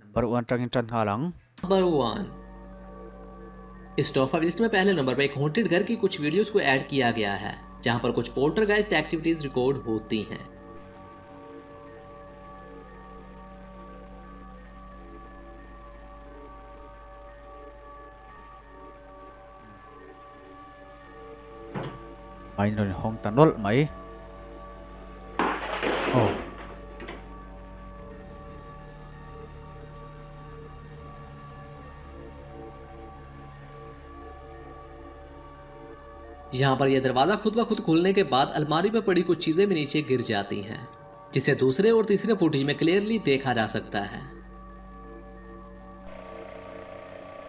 Number 1 tangin tan nghal ang. Number 1। इस top 5 list में पहले नंबर पर एक हॉन्टेड घर की कुछ वीडियोस को ऐड किया गया है, जहां पर कुछ poltergeist activities record होती हैं। Mai rawn hawng ta nawlh mai. Aw. यहाँ पर यह दरवाजा खुद ब खुद खुलने के बाद अलमारी पर पड़ी कुछ चीजें भी नीचे गिर जाती हैं, जिसे दूसरे और तीसरे फुटेज में क्लियरली देखा जा सकता है।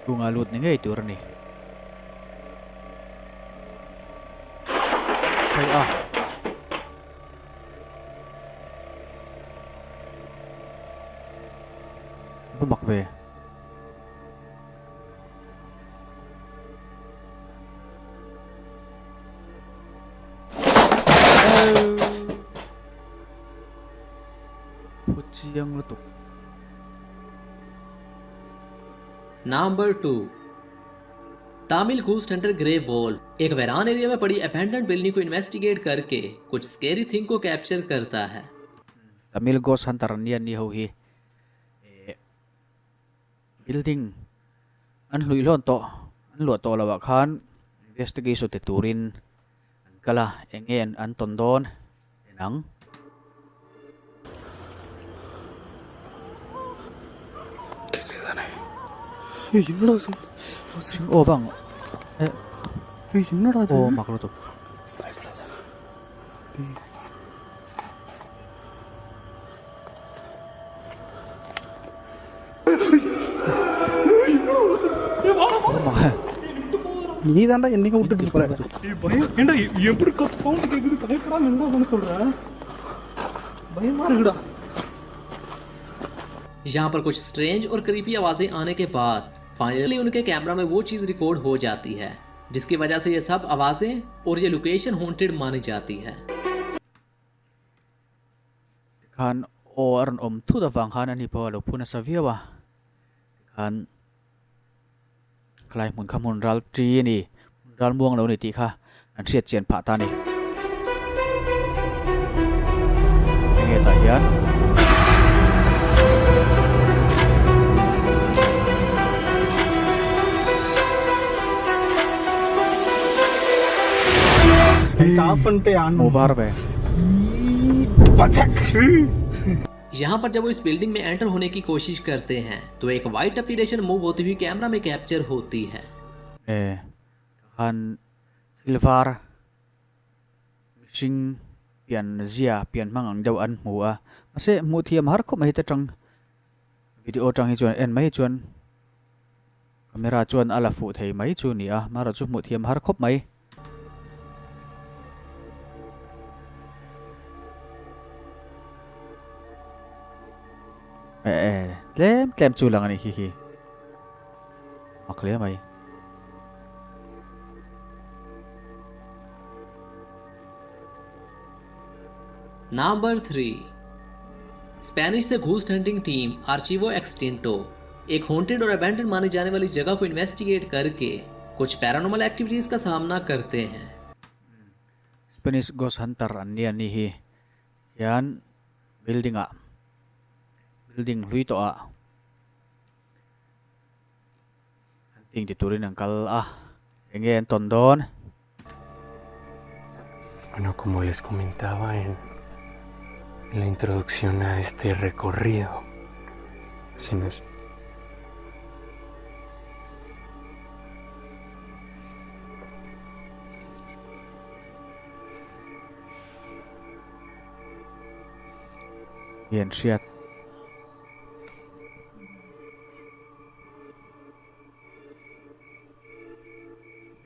Chhunga lut ni ngei tur a ni. Thei a. Va mak ve. Phu chiang lutuk. Number 2। Tamil ghost hunter grey wolf एक वैरान एरिया में पड़ी अबैंडन्ड बिल्डिंग को इन्वेस्टिगेट करके कुछ स्केरी थिंग को कैप्चर करता है। Tamil ghost hunter an nia ni ho hi eh building an hlui hlawn tawh an luah tawh loh ah khan investigation ti turin an kal a eng nge an tawn dawn en ang. Aw bang eh aw mak lutuk. நீ தான்டா என்னைக்கும் விட்டுட்டு போற. பயம் ஏண்டா எப்படி சவுண்ட் கேக்குது? பயப்படாம என்ன பண்ண சொல்ற? பயமா இருக்குடா. यहाँ पर कुछ स्ट्रेंज और क्रीपी आवाजें आने के बाद फाइनली उनके कैमरा में वो चीज रिकॉर्ड हो जाती है, जिसकी वजह से ये सब आवाजें और ये लोकेशन हॉन्टेड मानी जाती है। Khan aw a rawn awm thut avang khan ani pawh a lo phu nasa viau a, tikhan khalai hmun kha hmun ral tri a ni, hmun ral muang lo a ni tih kha an hriat chian phah ta a ni. Enge tah hian off பண்ணிட்டு on hmuh var ve. यहाँ पर जब वो इस building में enter होने की कोशिश करते हैं तो एक white apparition move होती हुई कैमरा में कैप्चर होती है। E khan thil var mihring pian zia pian hmang ang deuh an hmu a, mahse hmuh thiam har khawp mai te tang video tang hi chuan en mai chuan camera chuan a la fuh thei mai chu a ni a, marawh chu hmuh thiam har khawp mai. E e tlem tlem chu lang a ni hi hi mak hle mai. Number 3। Spanish से ghost hunting team आर्चिवो एक्सटिंटो एक haunted और abandoned मानी जाने वाली जगह को इन्वेस्टिगेट करके कुछ पैरानॉर्मल एक्टिविटीज का सामना करते हैं। Spanish ghost hunter an nia ni hi hian building ah building hlui tawh ah hunting ti turin an kal a, eng nge an tawn dawn. Bueno, como les comentaba en la introducción a este recorrido, se nos Hian hriat.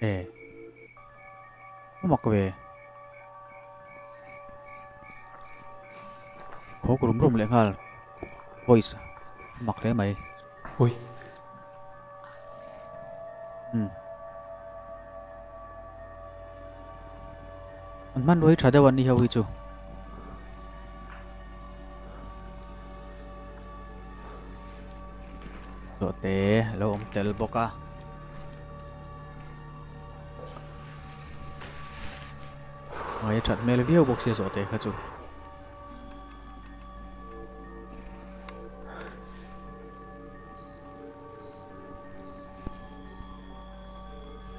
E mak ve khawk rum rum leh nghal voice mak hle mai. Ui. Um. An hmanrua hi tha deuh an ni ho hi chu. Zawhte a lo awm tel bawk a. Hmai a that hmel viau bawk sia zawhte kha chu.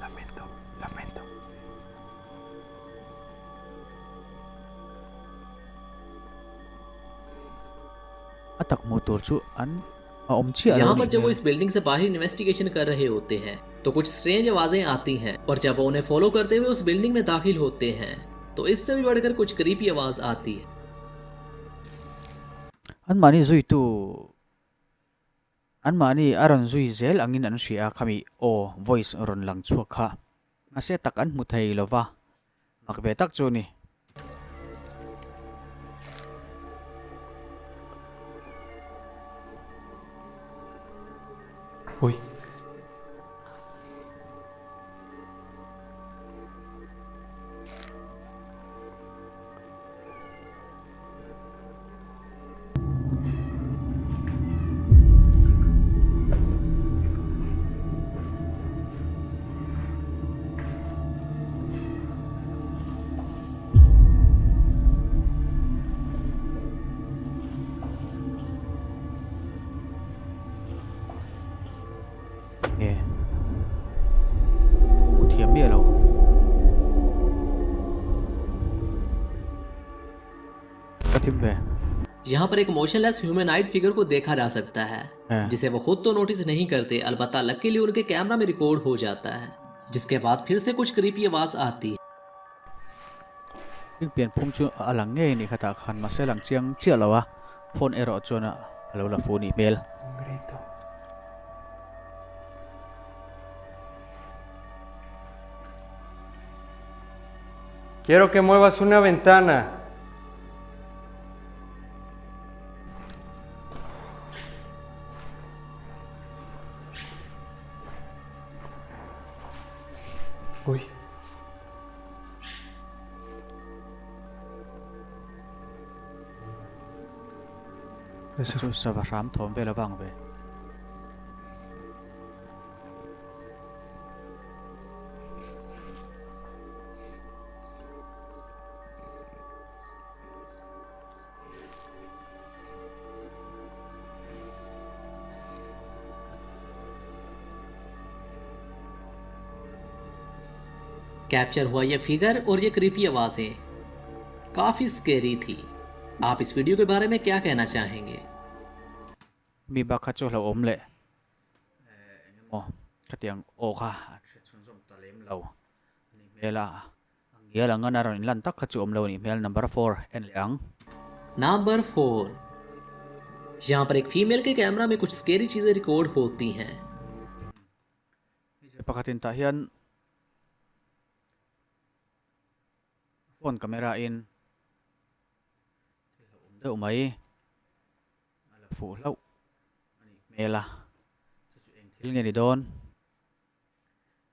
Lamento, lamento. A tak hmuh tur chu an a awm chiah lo यहाँ पर anih जब वो hmel. इस building से बाहर investigation कर रहे होते हैं तो कुछ स्ट्रेंज आवाजें आती हैं और जब वो उन्हें फॉलो करते हुए उस बिल्डिंग में दाखिल होते हैं तो इससे भी बढ़कर कुछ क्रीपी आवाज आती है। Anmahni zuitu anmahni a rawn zui zel angin an hria a, khami aw, voice, rawn lang chhuak kha mahse tak an hmu thei lo va, mak ve tak chu a ni. Ui. Nge hmu thiam miah lo. Ka thim ve. यहाँ पर एक motionless humanoid figure को देखा जा सकता है हाँ। जिसे वो खुद तो नोटिस नहीं करते, अलबत्ता लकीली उनके कैमरा में रिकॉर्ड हो जाता है, जिसके बाद फिर से कुछ क्रीपी आवाज आती है। Thing pian phung chu a lang ngei ni khatah khan mahse lang chiang chiah lo a, phone erawh chuan a lo la fu nih hmel. Quiero que muevas una ventana. Uy. Eso Chu sava hram thawm vel avang ve. Capture हुआ ये फिगर और ये क्रीपी आवाज़ें काफ़ी स्केरी थी। आप इस वीडियो के बारे में क्या कहना चाहेंगे? Mi bak kha chu hlauhawm leh engemaw khatiang aw kha an hre chhunzawm ta lem lo a nih hmel a, a ngial ang a rawn inlan tak kha chu awm lo a nih hmel number four en leh ang. Number 4, यहाँ पर एक female के camera में कुछ scary चीजें record होती हैं। Hmeichhe pakhatin tah hian phone camera in thil hlauhawm deuh mai a la fuh hlauh a nih hmel a, chu chu eng thil nge ni dawn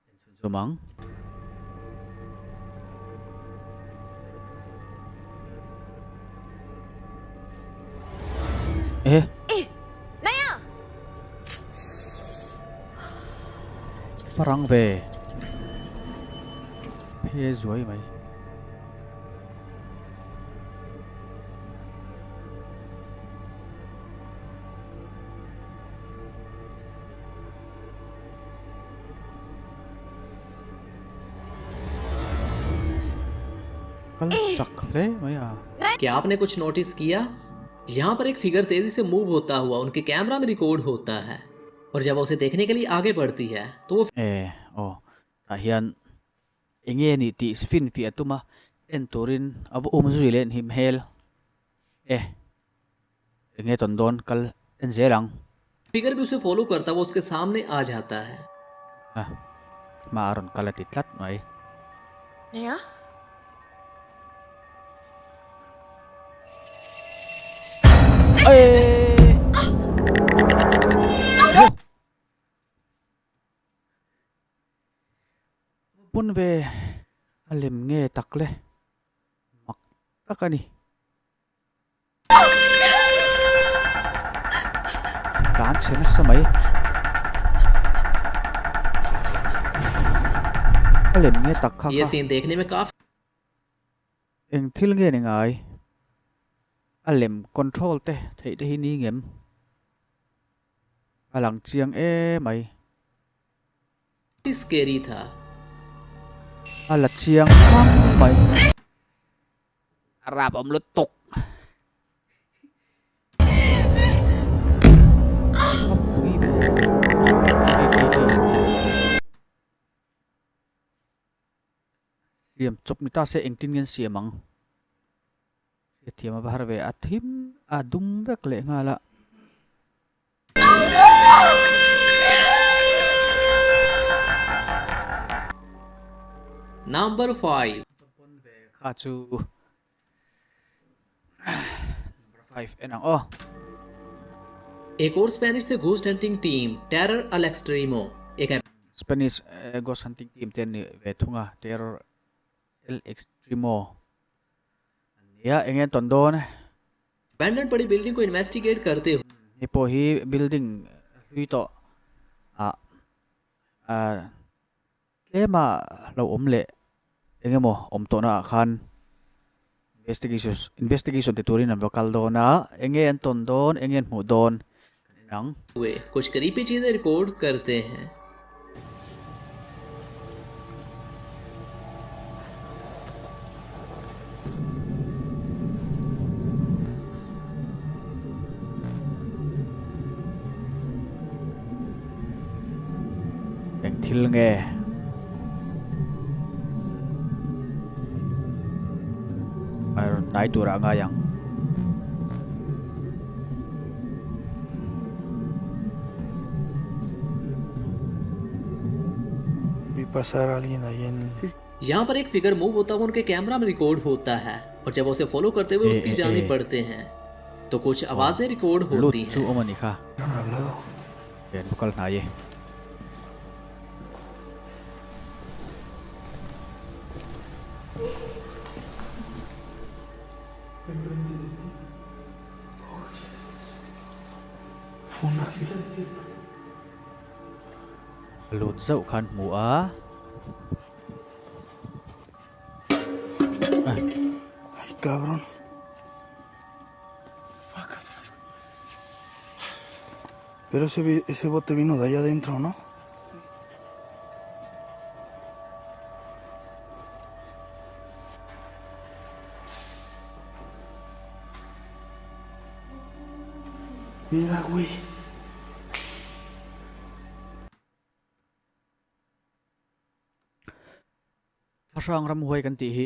en chhun zawm ang. E. Parang ve. Phe zuai mai. Kal chak hle mai a. क्या आपने कुछ नोटिस किया? यहाँ पर एक फिगर तेजी से मूव होता हुआ उनके कैमरा में रिकॉर्ड होता है और जब वो उसे देखने के लिए आगे बढ़ती है तो वो E aw tah hian eng nge ni tih fin fiah tum a en turin a va um zui leh hnim hmel e eng nge tawn dawn kal en zel ang. Figure भी उसे फॉलो करता वो उसके सामने आ जाता है। A hma a rawn kal a ti tlat mai. Nè Pawn ve a lem nge tak le mak tak a ni. Tlan chhe nasa mai. A lem nge tak kha ये kha. Scene देखने में काफी Eng thil nge ni ngai? A lem control te theih te hi ni ngem? A lang chiang e mai. Scary था। A la chiang khang mai. A rap awm lutuk. Siam chawp ni ta se engtin nge an siam ang? Hriatthiam a va har ve a thim a dum vek leh nghal a. Number 5. Kha chu number 5 en ang aw. एक और Spanish से ghost hunting team terror अल एक्सट्रीमो एक Spanish ghost hunting team te an ni ve thung a, Terror El Extremo an nia eng nge an tawn dawn. Abandoned पड़ी building को investigate करते Hei pawh hi building hlui tawh ah ah tlema lo awm leh eng emaw awm tawhna ah khan investigation investigation ti turin an va kal dawn a, eng nge an tawn dawn eng nge an hmuh dawn kan en ang. हुए कुछ करीबी चीजें record करते हैं। Eng thil nge? A rawn hnai turah a ngai ang. Vi pasar a alguien ahí en यहाँ पर एक figure move होता हुआ उनके कैमरा में रिकॉर्ड होता है और जब उसे फॉलो करते हुए ए उसकी ए जानिब ए बढ़ते हैं तो कुछ आवाजें रिकॉर्ड lut होती chu हैं। awm a ni kha. Han hablado. He an kal hnai e. Lut zauh khan hmu a. Ay, cabrón. Pero ese bote vino de allá adentro, ¿no? Mira, güey. Thlahrang ramhuai kan tih hi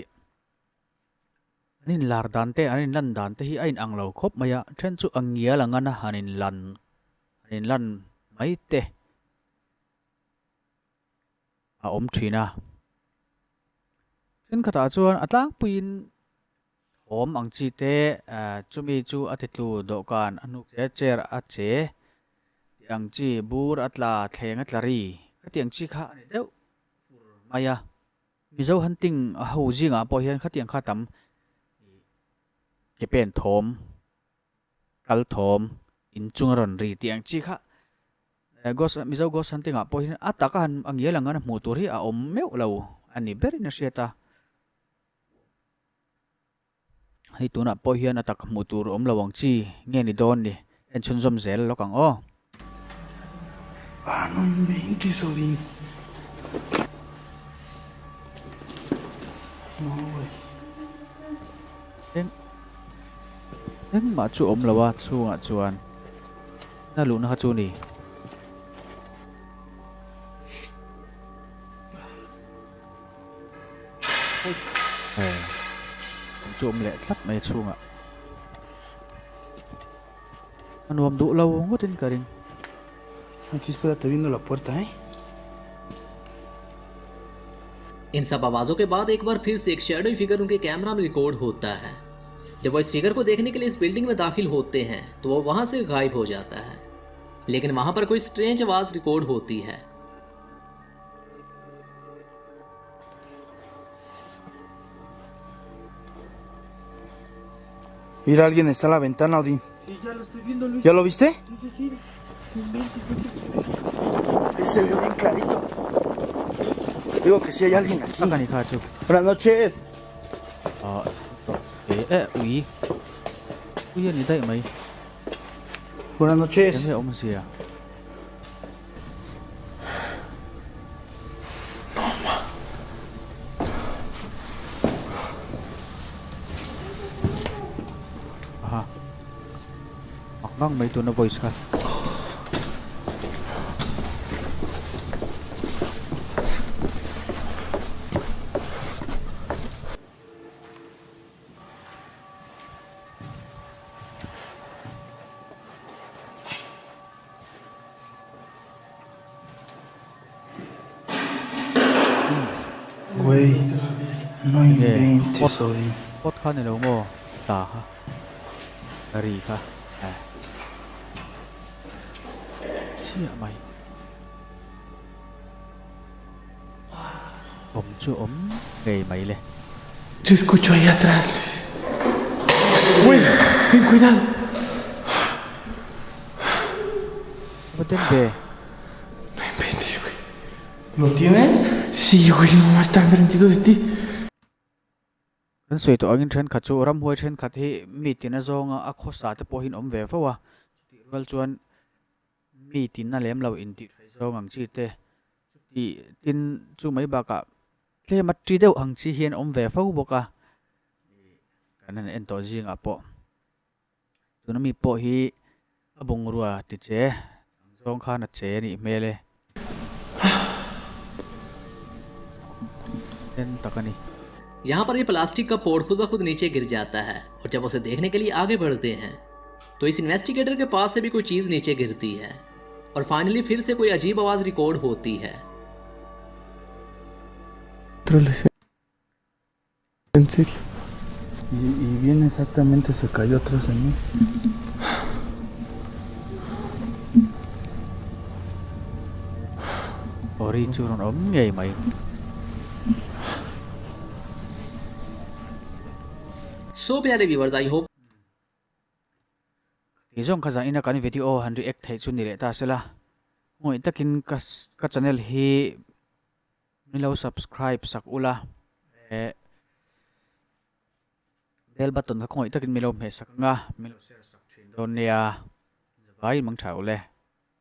an in lar dan te an in lan dan te hi a in ang lo khawp mai a, then chu a ngial ang a han in lan han in lan mai te a awm thin a. Thenkhatah chuan a tlangpuiin thawm ang chi te chumi chu a ti tlu dawhkan a hnuk che chair a che tih ang chi bur a tla thleng a tla ri khatiang chi kha a ni deuh fur mai a. Mizo hunting a ho zingah pawh hian khatiang kha tam ke pen thawm kal thawm inchung a rawn ri tih ang chi kha ghost Mizo ghost hunting ah pawh hian a taka han a ngial ang a hmuh tur hi a awm meuh lo a ni berin a hriat a. Hei tunah pawh hian a tak hmuh tur awm lo ang chi nge ni dawn ni en chhunzawm zel lawk ang aw. Ah, no inventes, Odín. No, güey. Eng engmah chu awm lo a chhungah chuan na luhna kha chu ni. Chu awm leh tlat mai chhungah. A nuam duh lo ngawtin ka ring. Aquí espérate viendo la puerta, ¿eh? इन सब आवाज़ों के बाद एक बार फिर से एक shadow figure उनके कैमरा में रिकॉर्ड होता है। जब वो इस फिगर को देखने के लिए इस बिल्डिंग में दाखिल होते हैं तो वो वहाँ से गायब हो जाता है, लेकिन वहाँ पर कोई स्ट्रेंज आवाज़ रिकॉर्ड होती है। Mira, alguien está en la ventana, Odín. Sí, ya lo estoy viendo, Luis. ¿Ya lo viste? Sí, sí, sí. Ese se vio bien clarito. Digo que sí hay alguien aquí. Tak a ni kha chu. Buenas noches. Ah eh eh ui ui a ni daih mai. Buenas noches. Enge awmzia. Aha mak ngang mai tuna voice kha. Güey, no inventes, Odin. Pot kha ni lo maw ta kha ka ri kha eh chiah mai awm chu awm ngei mai le. Yo escucho ahí atrás, Luis. Güey, ten cuidado. Va den ve. No inventes, güey. ¿Lo tienes? Sí, güey, no está enfrentito de ti. Kan sawi tawh angin thenkhat chu ramhuai thenkhat hi mi tina zawnga a khawsa te pawhin awm ve fo a, chutih rual chuan mi tina lem lo intih theih zawng ang chi te chutih tin chu mai bakah tlem a ṭi deuh ang chi hian awm ve fo bawk a, kan han en tawh zingah pawh tuna mi pawh hi a bungrua ti che ang zawng khan a che a nih hmel e. En tak a ni. यहाँ पर ये प्लास्टिक का पोर्ट खुद ब खुद नीचे गिर जाता है और जब उसे देखने के लिए आगे बढ़ते हैं तो इस इन्वेस्टिगेटर के पास से भी कोई चीज़ नीचे गिरती है और फाइनली फिर से कोई अजीब आवाज़ रिकॉर्ड होती है। En serio. Y bien exactamente se cayó atrás de mí. Ori chu rawn awm ngei mai. So प्यारे viewers I hope Ti zawng kha zan ina kan video han react theih chu ni leh ta sela. Ngawih takin ka ka channel hi min lo subscribe sak ula eh bell button kha khawngawih takin min lo hmeh sak anga min lo share sak thin dawn nia. Zavai mang tha ule.